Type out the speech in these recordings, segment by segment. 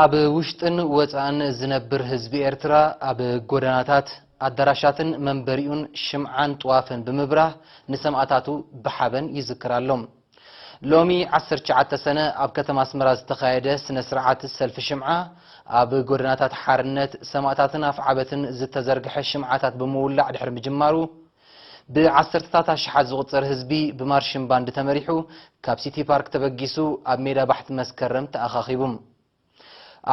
ኣብ ውሽጥን ወጻእን ዝነብር ህዝቢ ኤርትራ ኣብ ጎደናታት፣ ኣዳራሻትን መንበሪኡን ሽምዓን ጥዋፍን ብምብራህ ንሰማእታቱ ብሓበን ይዝክር ኣሎ። ሎሚ ዓሰርተ ትሽዓተ ሰነ ኣብ ከተማ ኣስመራ ዝተኻየደ ስነ ስርዓት ሰልፊ ሽምዓ፣ ኣብ ጎደናታት ሓርነት ሰማእታትን ኣፍዓበትን ዝተዘርግሐ ሽምዓታት ብምውላዕ ድሕሪ ምጅማሩ፣ ብዓሰርተታት ኣሽሓት ዝቑጸር ህዝቢ ብማርሽን ባንድ ተመሪሑ ካብ ሲቲ ፓርክ ተበጊሱ ኣብ ሜዳ ባሕቲ መስከረም ተኣኻኺቡ።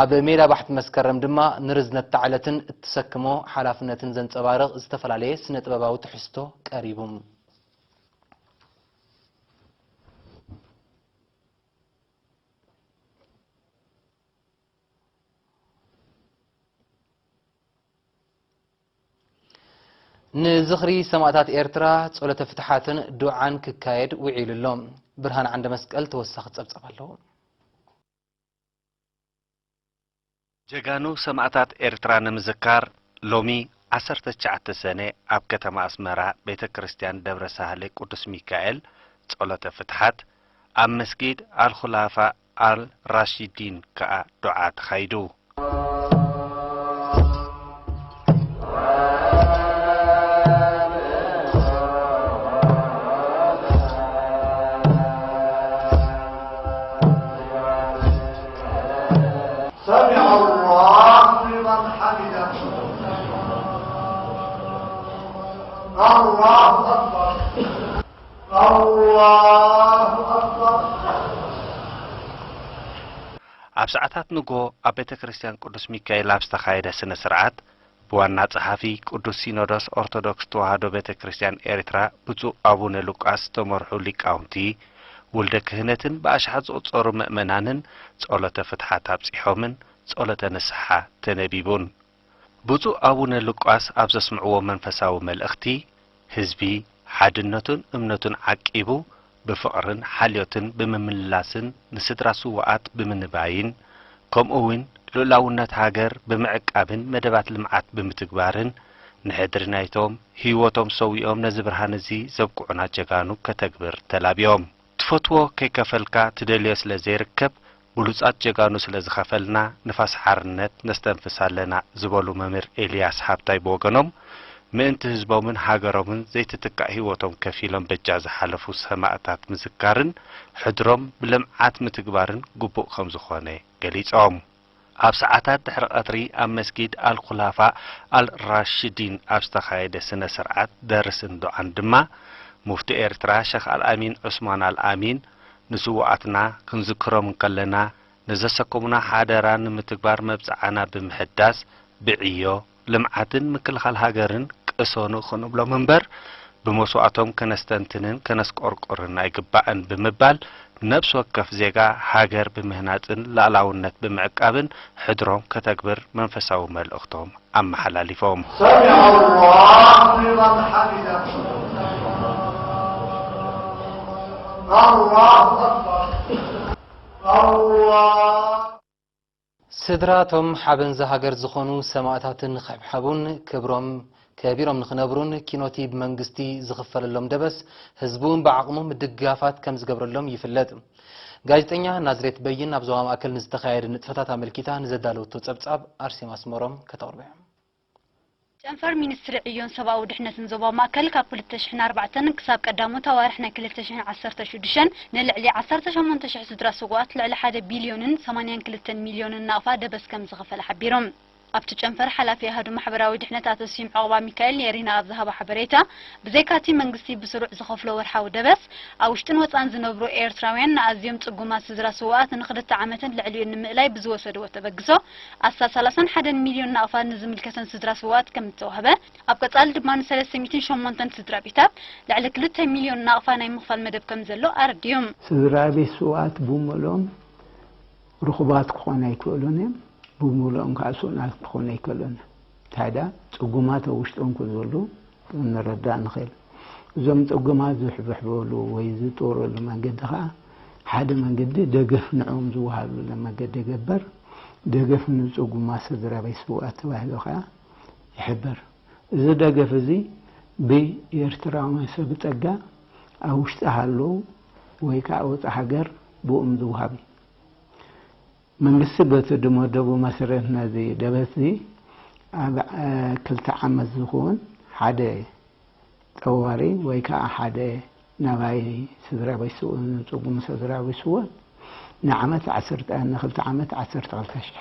ኣብ ሜዳ ባሕቲ መስከረም ድማ ንርዝነት እታ ዕለትን እትሰክሞ ሓላፍነትን ዘንጸባርቕ ዝተፈላለየ ስነ ጥበባዊ ትሕዝቶ ቀሪቡ። ንዝኽሪ ሰማእታት ኤርትራ ጸሎተ ፍትሓትን ዱዓን ክካየድ ውዒሉ ኣሎ። ብርሃን ዓንደ መስቀል ተወሳኺ ጸብጻብ ኣለዎ። ጀጋኑ ሰማእታት ኤርትራ ንምዝካር ሎሚ ዓሰርተ ትሽዓተ ሰነ ኣብ ከተማ ኣስመራ ቤተ ክርስቲያን ደብረ ሳህለ ቅዱስ ሚካኤል ጸሎተ ፍትሓት፣ ኣብ መስጊድ ኣልኹላፋ ኣል ራሺዲን ከኣ ዱዓ ተኻይዱ። سمع الله لمن حمده. الله أكبر. الله أكبر. ኣብ ሰዓታት ንግሆ ኣብ ቤተ ክርስቲያን ቅዱስ ሚካኤል ኣብ ዝተኻየደ ስነ ስርዓት፣ ብዋና ጸሓፊ ቅዱስ ሲኖዶስ ኦርቶዶክስ ተዋህዶ ቤተ ክርስቲያን ኤርትራ ብፁዕ ኣቡነ ሉቃስ ዝተመርሑ ሊቃውንቲ፣ ውልደ ክህነትን ብኣሽሓት ዝቑጸሩ ምእመናንን ጸሎተ ፍትሓት ኣብጺሖምን ጸሎተ ንስሓ ተነቢቡን። ብፁዕ ኣቡነ ሉቃስ ኣብ ዘስምዕዎ መንፈሳዊ መልእኽቲ፣ ህዝቢ ሓድነቱን እምነቱን ዓቂቡ፣ ብፍቕርን ሓልዮትን ብምምልላስን ንስድራ ስዉኣት ብምንባይን፣ ከምኡ እውን ልኡላውነት ሃገር ብምዕቃብን መደባት ልምዓት ብምትግባርን፣ ንሕድሪ ናይቶም ህይወቶም ሰዊኦም ነዚ ብርሃን እዚ ዘብቅዑና ጀጋኑ ከተግብር ተላብዮም። ትፈትዎ ከይከፈልካ ትደልዮ ስለ ዘይርከብ፣ ብሉጻት ጀጋኑ ስለ ዝኸፈልና ንፋስ ሓርነት ነስተንፍስ ኣለና ዝበሉ መምህር ኤልያስ ሃብታይ ብወገኖም፣ ምእንቲ ህዝቦምን ሃገሮምን ዘይትትካእ ህይወቶም ከፊሎም በጃ ዝሓለፉ ሰማእታት ምዝካርን ሕድሮም ብልምዓት ምትግባርን ግቡእ ከም ዝኾነ ገሊጾም። ኣብ ሰዓታት ድሕሪ ቀትሪ ኣብ መስጊድ ኣልኹላፋ ኣልራሽዲን ኣብ ዝተኻየደ ስነ ስርዓት ደርስን ዱዓን ድማ፣ ሙፍቲ ኤርትራ ሸኽ ኣልኣሚን ዑስማን ኣልኣሚን፣ ንስዉኣትና ክንዝክሮም እንከለና፣ ንዘሰከሙና ሓደራ ንምትግባር መብጽዓና ብምሕዳስ፣ ብዕዮ፣ ልምዓትን ምክልኻል ሃገርን ቅሰኑ ክንብሎም እምበር፣ ብመስዋእቶም ከነስተንትንን ከነስቆርቁርን ኣይግባእን ብምባል፣ ነብሲ ወከፍ ዜጋ ሃገር ብምህናጽን ላእላውነት ብምዕቃብን ሕድሮም ከተግብር መንፈሳዊ መልእኽቶም ኣመሓላሊፎም። سمع الله لمن حمده. الله أكبر. الله. ስድራ እቶም ሓበንዚ ሃገር ዝኾኑ ሰማእታትን ንኽሕብሐቡን ክብሮም ከቢሮም ንኽነብሩን ኪኖቲ ብመንግስቲ ዝኽፈለሎም ደበስ ህዝቢ እውን ብዓቕሙ ምድግጋፋት ከም ዝገብረሎም ይፍለጥ። ጋዜጠኛ ናዝሬት በይን ኣብ ዞባ ማእከል ንዝተኻየደ ንጥፈታት ኣመልኪታ ንዘዳለወቶ ጸብጻብ ኣርሴማ ኣስመሮም ከተቕርቦ እያ። ጨንፈር ሚኒስትሪ ዕዮን ሰብኣዊ ድሕነትን ዞባ ማእከል ካብ ክልተ ሽሕን ኣርባዕተን ክሳብ ቀዳሞት ኣዋርሕ ናይ ክልተ ሽሕን ዓሰርተ ሽዱሽተን ንልዕሊ ዓሰርተ ሸሞንተ ሽሕ ስድራ ስዉኣት ልዕሊ ሓደ ቢልዮንን ሰማንያን ክልተን ሚልዮንን ናቕፋ ደበስ ከም ዝኸፈለ ሓቢሮም። ኣብቲ ጨንፈር ሓላፊ ኣሃዱ ማሕበራዊ ድሕነት ኣቶ ስዩም ዑቕባሚካኤል ንኤሪና ኣብ ዝሃቦ ሓበሬታ፣ ብዘይካቲ መንግስቲ ብስሩዕ ዝኸፍሎ ወርሓዊ ደበስ፣ ኣብ ውሽጥን ወጻእን ዝነብሩ ኤርትራውያን ንኣዝዮም ጽጉማት ስድራ ስዉኣት ንኽልተ ዓመትን ልዕሊኡን ንምእላይ ብዝወሰድዎ ተበግሶ፣ ኣስታት ሰላሳን ሓደን ሚልዮን ናቕፋ ንዝምልከተን ስድራ ስዉኣት ከም እተዋህበ፣ ኣብ ቀጻሊ ድማ ንሰለስተ ሚእትን ሸሞንተን ስድራ ቤታት ልዕሊ ክልተ ሚልዮን ናቕፋ ናይ ምኽፋል መደብ ከም ዘሎ ኣረዲኦም። ስድራ ቤት ስዉኣት ብምልኦም ርኹባት ክኾኑ ኣይክእሉን እዮም፣ ብምልኦም ከዓ ስኡናት ክኾኑ ኣይክእሉን እዮም። እንታይ ደኣ፣ ጽጉማት ኣብ ውሽጦም ከም ዘለዉ ክንረዳእ ንኽእል። እዞም ጽጉማት ዝሕብሕበሉ ወይ ዝጥረሉ መንገዲ ከዓ፣ ሓደ መንገዲ ደገፍ ንዕኦም ዝወሃበሉ መንገዲ ይገበር። ደገፍ ንጽጉማት ስድራ ቤት ስዉኣት ተባሂሉ ከዓ ይሕበር። እዚ ደገፍ እዚ ብኤርትራውያን ሰብ ጸጋ ኣብ ውሽጢ ሃለዉ ወይ ከዓ ወጻኢ ሃገር ብኦም ዝወሃብ እዩ። መንግስቲ በቲ ድመደቡ መሰረት ነዚ ደበስዚ ኣብ ክልተ ዓመት ዝኸውን ሓደ ጠዋሪ ወይ ከዓ ሓደ ናባይ ስድራ ቤት ስውእ ንፅጉም ስድራ ቤት ስውእ ንዓመት ዓሰርተ ንክልተ ዓመት ዓሰርተ ክልተ ሽሕ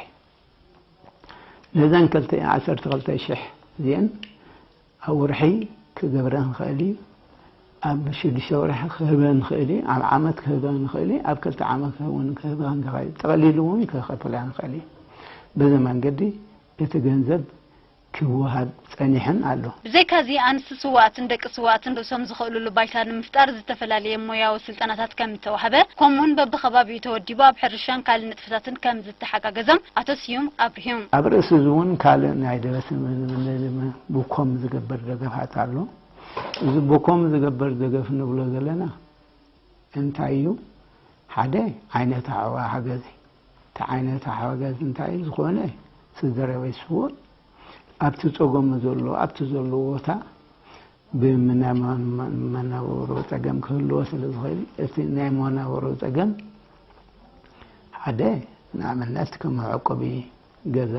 ነዘን ክልተ ዓሰርተ ክልተ ሽሕ እዚአን ኣብ ወርሒ ክገብረ ንኽእል እዩ። ኣብ ሽዱሽተ ወርሒ ክህበ ንኽእል እዩ። ኣብ ዓመት ክህበ ንኽእል እዩ። ኣብ ክልተ ዓመት እውን ክህበ ንኽእል እዩ። ጠቕሊሉ እውን ክኸፍላ ንኽእል እዩ። በዚ መንገዲ እቲ ገንዘብ ክወሃብ ጸኒሕን ኣሎ። ብዘይካዚ ኣንስቲ ስውኣትን ደቂ ስውኣትን ርእሶም ዝኽእሉሉ ባይታ ንምፍጣር ዝተፈላለየ ሞያዊ ስልጠናታት ከም እተዋህበ ከምኡውን በብኸባቢኡ ተወዲቡ ኣብ ሕርሻን ካልእ ንጥፈታትን ከም ዝተሓጋገዘም ኣቶ ስዩም ኣብሪሁ። ኣብ ርእሲ እዚ እውን ካልእ ናይ ደበስ ብኮም ዝግበር ደገፋት ኣሎ። እዚ ብኮም ዝግበር ደገፍ ንብሎ ዘለና እንታይ እዩ? ሓደ ዓይነት ሓዋ ሓገዝ እዩ። እቲ ዓይነት ሓገዝ እንታይ እዩ ዝኾነ? ስድራ ቤት ስውእ ኣብቲ ጸገሙ ዘሎ ኣብቲ ዘለዎ ቦታ ብመናበሮ ጸገም ክህልዎ ስለ ዝኽእል እቲ ናይ መናበሮ ጸገም ሓደ ንኣብነት ከም መዕቆቢ ገዛ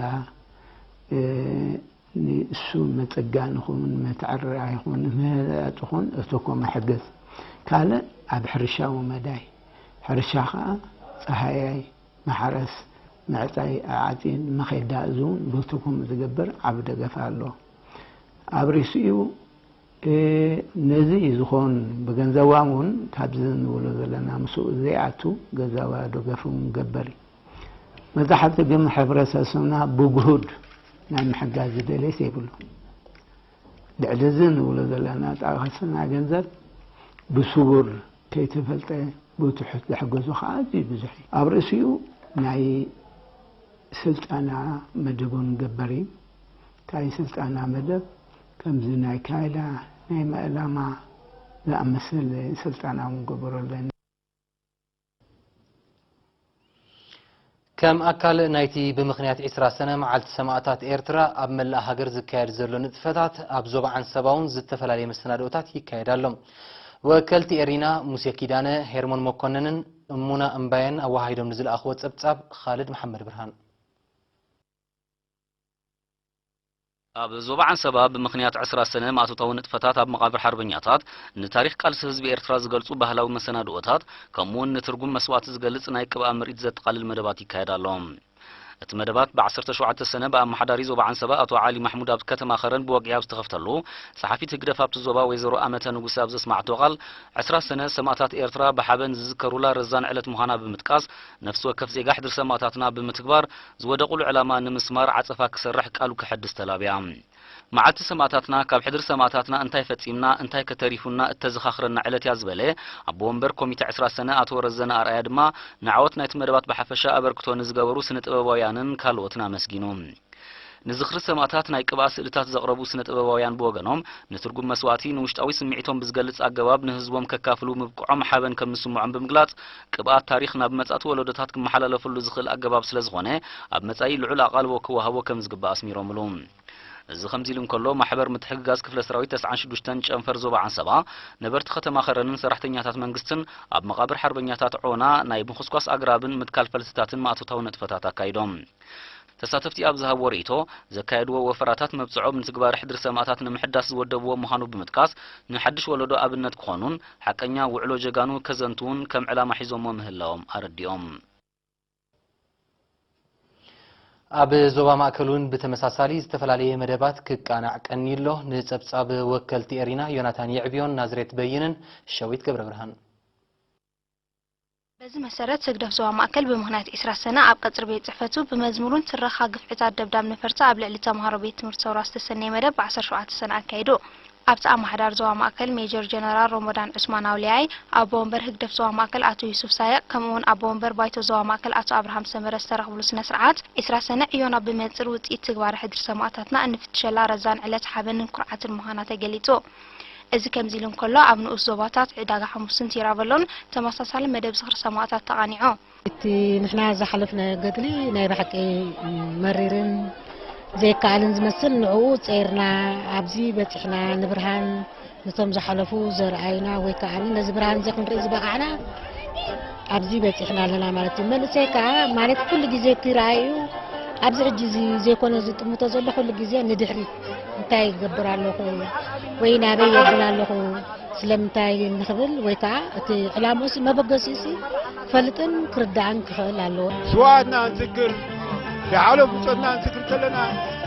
ንእሱ ምጽጋን ይኹን ምትዕርራይ ይኹን ምህናጽ ይኹን እትኮ መሕገዝ ካልእ ኣብ ሕርሻዊ መዳይ ሕርሻ ኸዓ ጸሃያይ ማሕረስ ምዕጻይ ዓጺን መኸዳ እዚ እውን በቲ ከምኡ ዝገብር ዓቢ ደገፍ ኣሎ። ኣብ ርእሲኡ ነዚ ዝኾን ብገንዘባም እውን ካብዚ ንብሎ ዘለና ምስኡ ዘይኣቱ ገዛባ ደገፍ እውን ገበር እዩ። መብዛሕትኡ ግን ሕብረተሰብና ብግሁድ ናይ ምሕጋዝ ዝደልየስ የብሉ። ልዕሊ እዚ ንብሎ ዘለና ጣቕስና ገንዘብ ብስውር ከይተፈልጠ ብትሑት ዝሕገዙ ከዓ ኣዝዩ ብዙሕ እዩ። ኣብ ርእሲኡ ናይ ስልጠና መደብ ንገበር እዩ። እንታይ ስልጠና መደብ ከምዚ ናይ ካይላ ናይ መእላማ ዝኣመሰለ ስልጠና እውን ገበረለን። ከም ኣካል ናይቲ ብምኽንያት ዒስራ ሰነ መዓልቲ ሰማእታት ኤርትራ ኣብ መላእ ሃገር ዝካየድ ዘሎ ንጥፈታት ኣብ ዞባ ዓንሰባ እውን ዝተፈላለየ መሰናድኦታት ይካየድ ኣሎ። ወከልቲ ኤሪና ሙሴ ኪዳነ፣ ሄርሞን መኮነንን እሙና እምባየን ኣወሃሂዶም ንዝለኣኽዎ ጸብጻብ ኻልድ መሓመድ ብርሃን። ኣብ ዞባ ዓንሰባ ብምኽንያት ዕስራ ሰነ ማእቶታዊ ንጥፈታት ኣብ መቓብር ሓርበኛታት ንታሪኽ ቃልሲ ህዝቢ ኤርትራ ዝገልጹ ባህላዊ መሰናድኦታት ከምኡውን ንትርጉም መስዋእቲ ዝገልጽ ናይ ቅብኣ ምርኢት ዘጠቓልል መደባት ይካየድ ኣሎ። እቲ መደባት ብ ዓሰርተ ሸውዓተ ሰነ ብኣመሓዳሪ ዞባ ዓንሰባ ኣቶ ዓሊ ማሕሙድ ኣብ ከተማ ኸረን ብወግዒ ኣብ ዝተኸፍተሉ ጸሓፊት ህግደፍ ኣብቲ ዞባ ወይዘሮ ኣመተ ንጉሰ ኣብ ዘስማዕቶ ቃል ዕስራ ሰነ ሰማእታት ኤርትራ ብሓበን ዝዝከሩላ ረዛን ዕለት ምዃና ብምጥቃስ ነፍሲ ወከፍ ዜጋ ሕድሪ ሰማእታትና ብምትግባር ዝወደቑሉ ዕላማ ንምስማር ዓጸፋ ክሰርሕ ቃሉ ከሐድስ ተላብያ። መዓልቲ ሰማእታትና ካብ ሕድሪ ሰማእታትና እንታይ ፈጺምና እንታይ ከ ተሪፉና እተዘኻኽረና ዕለት እያ ዝበለ ኣቦ ወንበር ኮሚተ ዕስራ ሰነ ኣቶ ረዘነ ኣርኣያ ድማ ንዓወት ናይቲ መደባት ብሓፈሻ ኣበርክቶ ንዝገበሩ ስነ ጥበባውያንን ካልኦትን ኣመስጊኑ። ንዝኽሪ ሰማእታት ናይ ቅብኣ ስእልታት ዘቕረቡ ስነ ጥበባውያን ብወገኖም ንትርጉም መስዋእቲ ንውሽጣዊ ስምዒቶም ብዝገልጽ ኣገባብ ንህዝቦም ከካፍሉ ምብቅዖም ሓበን ከም ዝስምዖም ብምግላጽ ቅብኣት ታሪኽ ናብ መጻእቲ ወለዶታት ክመሓላለፈሉ ዝኽእል ኣገባብ ስለዝኾነ ኣብ መጻኢ ልዑል ኣቓልቦ ክወሃቦ ከም ዝግባእ ኣስሚሮምሉ። እዚ ከምዚ ኢሉ እንከሎ ማሕበር ምትሕግጋዝ ክፍለ ሰራዊት ተስዓን ሽዱሽተን ጨንፈር ዞባ ዓንሰባ ነበርቲ ከተማ ኸረንን ሰራሕተኛታት መንግስትን ኣብ መቓብር ሓርበኛታት ዖና ናይ ምኹስኳስ ኣግራብን ምትካል ፈልስታትን ማእቶታዊ ንጥፈታት ኣካይዶም። ተሳተፍቲ ኣብ ዝሃብዎ ርእይቶ ዘካየድዎ ወፈራታት መብጽዖም ንትግባረ ሕድሪ ሰማእታት ንምሕዳስ ዝወደብዎ ምዃኑ ብምጥቃስ ንሓድሽ ወለዶ ኣብነት ክኾኑን ሓቀኛ ውዕሎ ጀጋኑ ከዘንትዉን ከም ዕላማ ሒዞሞ ምህላዎም ኣረዲኦም። ኣብ ዞባ ማእከል እውን ብተመሳሳሊ ዝተፈላለየ መደባት ክቃናዕ ቀንዩ ኣሎ። ንጸብጻብ ወከልቲ ኤሪና ዮናታን የዕብዮን ናዝሬት በይንን ሸዊት ገብረብርሃን። በዚ መሰረት ህግደፍ ዞባ ማእከል ብምኽንያት ዒስራ ሰነ ኣብ ቀጽሪ ቤት ጽሕፈቱ ብመዝሙርን ትረኻ ግፍዕታት ደብዳብ ነፈርቲ ኣብ ልዕሊ ተምሃሮ ቤት ትምህርቲ ሰውራ ዝተሰነየ መደብ ብ ዓሰርተ ሸውዓተ ሰነ ኣካይዱ። ኣብቲ ኣመሓዳሪ ዞባ ማእከል ሜጀር ጀነራል ሮሞዳን ዑስማን ኣውሊያይ፣ ኣቦ ወንበር ህግደፍ ዞባ ማእከል ኣቶ ዩሱፍ ሳይቕ፣ ከምኡ እውን ኣቦ ወንበር ባይቶ ዞባ ማእከል ኣቶ ኣብርሃም ሰመረ ዝተረኽብሉ ስነ ስርዓት፣ ዒስራ ሰነ ዕዮና ብመንጽር ውጽኢት ትግባረ ሕድሪ ሰማእታትና እንፍትሸላ ረዛን ዕለት ሓበንን ኩርዓትን ምዃና ተገሊጹ። እዚ ከምዚ ኢሉ እንከሎ፣ ኣብ ንኡስ ዞባታት ዕዳጋ ሓሙስን ቲራቨሎን ተመሳሳሊ መደብ ዝኽሪ ሰማእታት ተቓኒዑ። እቲ ንሕና ዝሓለፍናዮ ገድሊ ናይ ብሓቂ መሪርን ዘይከኣልን ዝመስል፣ ንዕኡ ጸይርና ኣብዚ በጺሕና፣ ንብርሃን ነቶም ዝሓለፉ ዘርኣዩና ወይ ከኣ ነዚ ብርሃን እዚ ክንርኢ ዝበቓዕና ኣብዚ በፂሕና ኣለና ማለት እዩ። መንእሰይ ከዓ ማለት ኩሉ ግዜ ክረኣዩ ኣብዚ ሕጂ እዚ ዘይኮነ ዝጥምቶ ዘሎ ኩሉ ግዜ ንድሕሪት እንታይ ይገብር ኣለኹ ወይ ናበይ የብል ኣለኹ ስለምንታይ ንኽብል ወይ ከዓ እቲ ዕላምኡሲ መበገሲኡሲ ክፈልጥን ክርዳእን ክኽእል ኣለዎ። ስዋኣትና እንዝክር፣ ደሓሎ ብጾትና እንዝክር ከለና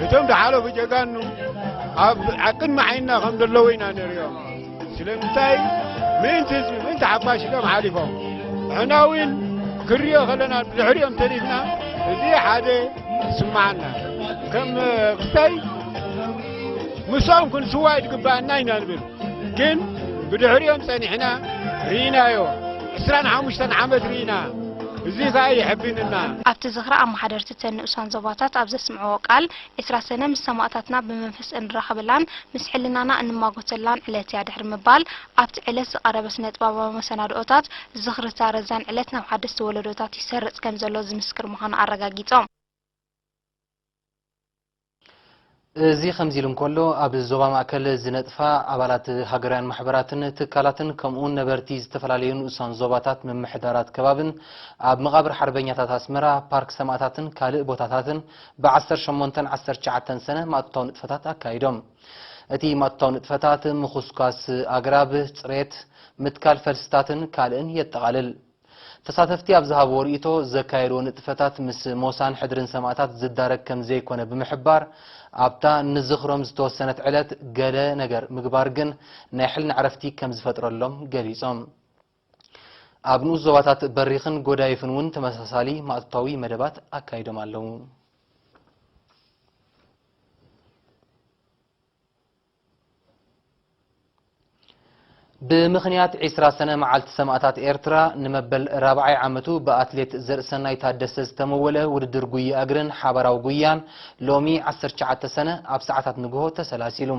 እቶም ደሓሎ ብጀጋኑ ኣብ ቅድሚ ዓይንና ከም ዘለዉ ኢና ንሪኦም። ስለምንታይ ምእንቲ ህዝቢ ምእንቲ ሓፋሽ ኢሎም ሓሊፎም። ንሕና እውን ክሪኦ ከለና ብድሕሪኦም ተሪፍና እዚ ሓደ ይስምዓና። ከም ክስታይ ምስኦም ክንስዋእ ዝግባኣና ኢና ንብል። ግን ብድሕሪኦም ጸኒሕና ርኢናዮ። ዕስራን ሓሙሽተን ዓመት ርኢና። እዚ ከኣ የሐብንና። ኣብቲ ዝኽሪ ኣመሓደርቲ እተን ንኡሳን ዞባታት ኣብ ዘስምዕዎ ቃል፣ ዕስራ ሰነ ምስ ሰማእታትና ብመንፈስ እንራኸበላን ምስ ሕልናና እንማጎተላን ዕለት እያ ድሕሪ ምባል፣ ኣብቲ ዕለት ዝቐረበ ስነ-ጥበባዊ መሰናድኦታት ዝኽሪ እታ ረዛን ዕለት ናብ ሓደስቲ ወለዶታት ይሰርጽ ከምዘሎ ዝምስክር ምዃኑ ኣረጋጊጾም። እዚ ከምዚ ኢሉ እንከሎ፣ ኣብ ዞባ ማእከል ዝነጥፋ ኣባላት ሃገራውያን ማሕበራትን ትካላትን ከምኡውን ነበርቲ ዝተፈላለዩ ንኡሳን ዞባታት ምምሕዳራት ከባብን ኣብ መቓብር ሓርበኛታት ኣስመራ፣ ፓርክ ሰማእታትን ካልእ ቦታታትን ብ ዓሰርተ ሸሞንተን ዓሰርተ ትሽዓተን ሰነ ማእቶታዊ ንጥፈታት ኣካይዶም። እቲ ማእቶታዊ ንጥፈታት ምኹስኳስ ኣግራብ፣ ጽሬት፣ ምትካል ፈልስታትን ካልእን የጠቓልል። ተሳተፍቲ ኣብ ዝሃብዎ ርእይቶ፣ ዘካየድዎ ንጥፈታት ምስ ሞሳን ሕድርን ሰማእታት ዝዳረግ ከም ዘይኮነ ብምሕባር፣ ኣብታ ንዝኽሮም ዝተወሰነት ዕለት ገለ ነገር ምግባር ግን ናይ ሕልና ዕረፍቲ ከም ዝፈጥረሎም ገሊጾም። ኣብ ንኡስ ዞባታት በሪኽን ጎዳይፍን እውን ተመሳሳሊ ማእቶታዊ መደባት ኣካይዶም ኣለዉ። ብምኽንያት ዒስራ ሰነ መዓልቲ ሰማእታት ኤርትራ ንመበል ራብዓይ ዓመቱ ብኣትሌት ዘርእሰናይ ታደሰ ዝተመወለ ውድድር ጉያ እግርን ሓባራዊ ጉያን ሎሚ ዓሰርተ ትሽዓተ ሰነ ኣብ ሰዓታት ንግሆ ተሰላሲሉ።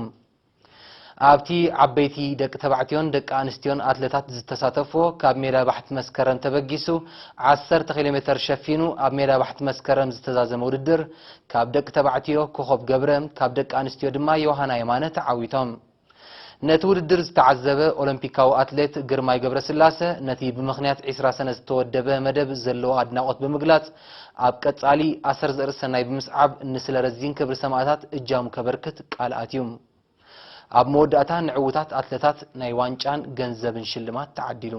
ኣብቲ ዓበይቲ ደቂ ተባዕትዮን ደቂ ኣንስትዮን ኣትለታት ዝተሳተፍዎ ካብ ሜዳ ባሕቲ መስከረም ተበጊሱ ዓሰርተ ኪሎ ሜተር ሸፊኑ ኣብ ሜዳ ባሕቲ መስከረም ዝተዛዘመ ውድድር ካብ ደቂ ተባዕትዮ ኮኾብ ገብረ፣ ካብ ደቂ ኣንስትዮ ድማ ዮሃና የማነ ተዓዊቶም። ነቲ ውድድር ዝተዓዘበ ኦሎምፒካዊ ኣትሌት ግርማይ ገብረስላሰ፣ ነቲ ብምኽንያት ዒስራ ሰነ ዝተወደበ መደብ ዘለዎ ኣድናቖት ብምግላጽ፣ ኣብ ቀጻሊ ኣሰር ዘርእሰናይ ብምስዓብ ንስለ ረዚን ክብሪ ሰማእታት እጃሙ ከበርክት ቃል ኣትዩ። ኣብ መወዳእታ ንዕዉታት ኣትለታት ናይ ዋንጫን ገንዘብን ሽልማት ተዓዲሉ።